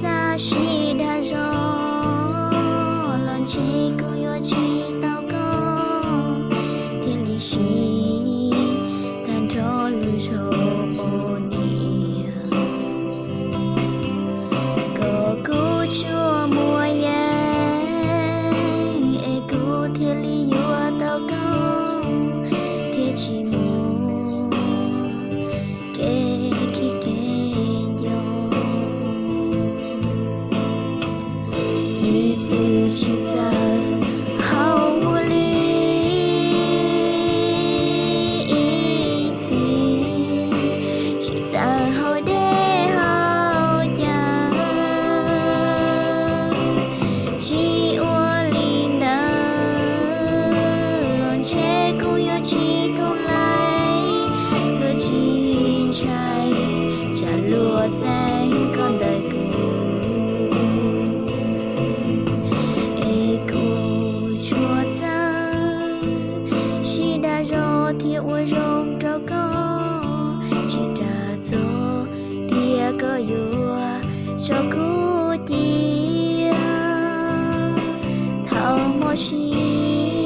Txawm sib dag zog los ntshe kuv yuav tsis tau koj, thiaj li siv tag nrho lub zog poj niam kom kuv tsuas muaj yeej, es kuv thiaj li yuav tau koj, thiaj tsis mus kev khib kev nco. Ib txwm tsis txawj haus ua li ib txhis, tsis txawj haus dej haus cawv, tsis ua li ntawd los ntshe kuv yuav tsis thoob lais, yuav tsis ntshai tsam luag txeeb koj ntawm kuv. Es kuv tsuas txawj sib dag zog thiab ua zoo rau koj, tsis ras txog tias koj yuav tso kuv cia. Thaum hmo sib